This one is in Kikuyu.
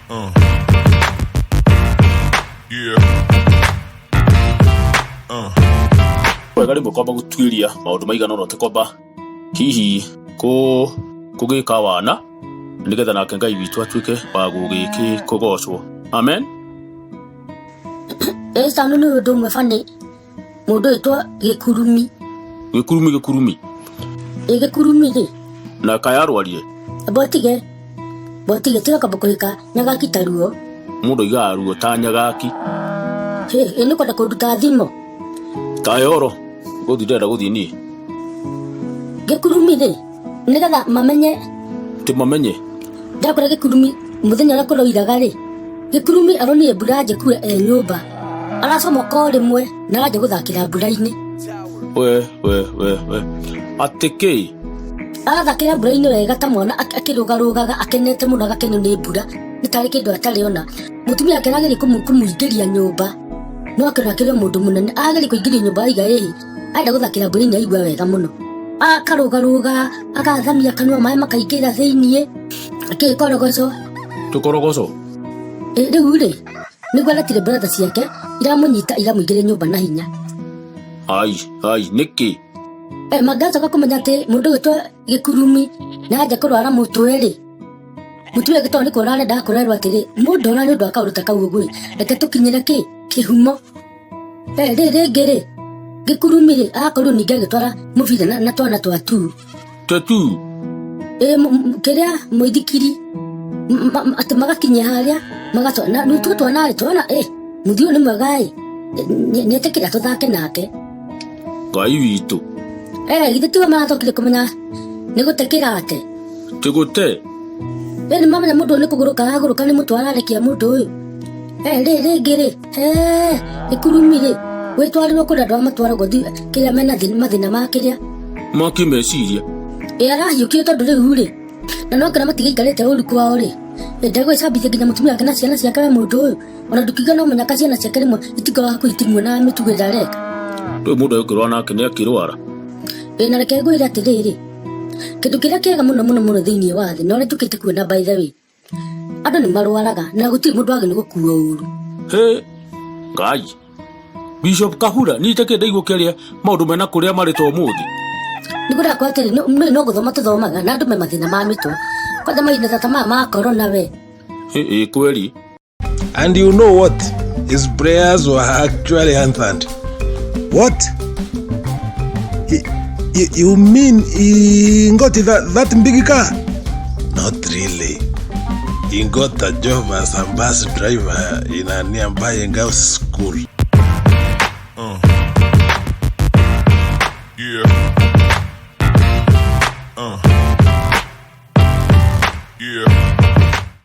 Yeah. Wega rĩmwe kwamba gũtuĩria maũndũ maigana ũna ũtĩkwamba hihi kũgĩka wana nĩgetha nake Ngai witũ atuĩke wa gũgĩkĩ kũgocwo. Amen. Ĩcano nĩ ũndũ ũmwe bani mũndũ wĩtwo gĩkurumi. Gĩkurumi gĩkurumi. Ĩ gĩkurumi rĩ. Na kayarwarire. Botige. Botige tiga kwamba kũhika nyagaki ta ruo. Mũndũ aigaga ruo ta nyagaki. Hĩ, ĩ nĩ kwenda kũnduta thimo. Ta yoro. Gũthiĩ ndĩrenda gũthiĩ niĩ. Gĩkurumi rĩ, nĩgetha mamenye. Ti mamenye. Ndakora gĩkurumi mũthenya ũrĩa kũroiraga rĩ, gĩkurumi aronire mbura njĩkura e nyũmba. Aracomoka o rĩmwe na aranjia gũthakĩra mbura-inĩ. We we we we. Atĩ kĩ? Arathakĩra mbura-inĩ wega ta mwana akĩrũgarũgaga akenete mũno agakenio nĩ mbura nĩ tarĩ kĩndũ atarĩ ona. Mũtumia wake arageria kũmũingĩria nyũmba no akĩona akĩrĩ o mũndũ mũnene arageria kũingĩrio nyũmba aiga ĩhĩ arenda gũthakĩra mbura-inĩ aigua wega mũno. Akarũgarũga agathamia kanua maĩ makaingĩra thĩiniĩ akĩkorogoco. Tũkorogoco? Ĩ rĩu rĩ nĩguo aretire brother ciake iramũnyita iramũingĩria nyũmba na hinya. Ai ai nĩkĩ? Eh, mangacoka kũmenya atĩ mũndũ ũgĩtwo gĩkurumi na anja kũrwara mũtwe rĩ mũtumia gĩtoo nĩ kũrara arendaga kũrerwo atĩrĩ mũndũ ona nĩ ũndũ wa kaũndũ ta kau ũguo reke tũkinyĩre kĩ kĩhumo. Eh, rĩ rĩngĩ rĩ gĩkurumi rĩ agakorirwo ningĩ agĩtwara mũbira na twana twa tuu. Twa tuu? Ĩ, kĩrĩa mũithikiri atĩ magakinyia harĩa magacoka na rĩu tuo twana rĩ twana ĩ mũthiĩ ũyũ nĩ mwega ĩ nĩetĩkĩra tũthake nake. Ngai witũ. Eh, githĩ tiwe marathokire kũmenya nĩ gũte kĩrate? Ti gũte? Ĩ nĩ mamenya mũndũ ũyũ nĩ kũgũrũka aragũrũka nĩ mũtwe ararekia mũndũ ũyũ. Eh, rĩ rĩngĩ rĩ, eh, gĩkurumi rĩ, gwĩtwarĩrwo kũrĩ andũ arĩa matwaragwo kĩrĩa mena mathĩna ma kĩrĩa. Ma kĩmeciria. Ĩ arahiũkire tondũ rĩu rĩ, na no kĩra matigĩikarĩte ũru kwao rĩ, ndegwĩcambithia nginya mũtumia wake na ciana ciake we mũndũ ũyũ. Ona ndũkiuga no mũnyaka ciana ciake rĩmwe itikoragwo hakuhĩ itimuonaga mĩtugo ĩrĩa areka. Rĩu mũndũ agĩkĩrwara nake nĩ akĩrwara. Ĩ na reke ngwĩre atĩrĩrĩ, kĩndũ kĩrĩa kĩega mũno mũno mũno thĩinĩ wa thĩ na ũrĩa njũkĩte kuona by the way, andũ nĩ marwaraga na gũtirĩ mũndũ wagĩrĩirwo gũkua ũru. Hĩ, Ngai. Bishop Kahura, niĩ itakĩrĩ ndaigua ũkĩaria maũndũ mena kũrĩa marĩ ta ũmũthĩ. Nĩ ngwĩra atĩrĩ, no gũthoma tũthomaga na andũ me mathĩna ma mĩtwe. Kwanja mahinda ta maya ma corona we. Ĩ, ĩ, kweri. And you know what? His prayers were actually answered. What? You mean he got that big car? Not really. He got a job as a bus driver in a nearby girls' school. Yeah. Yeah.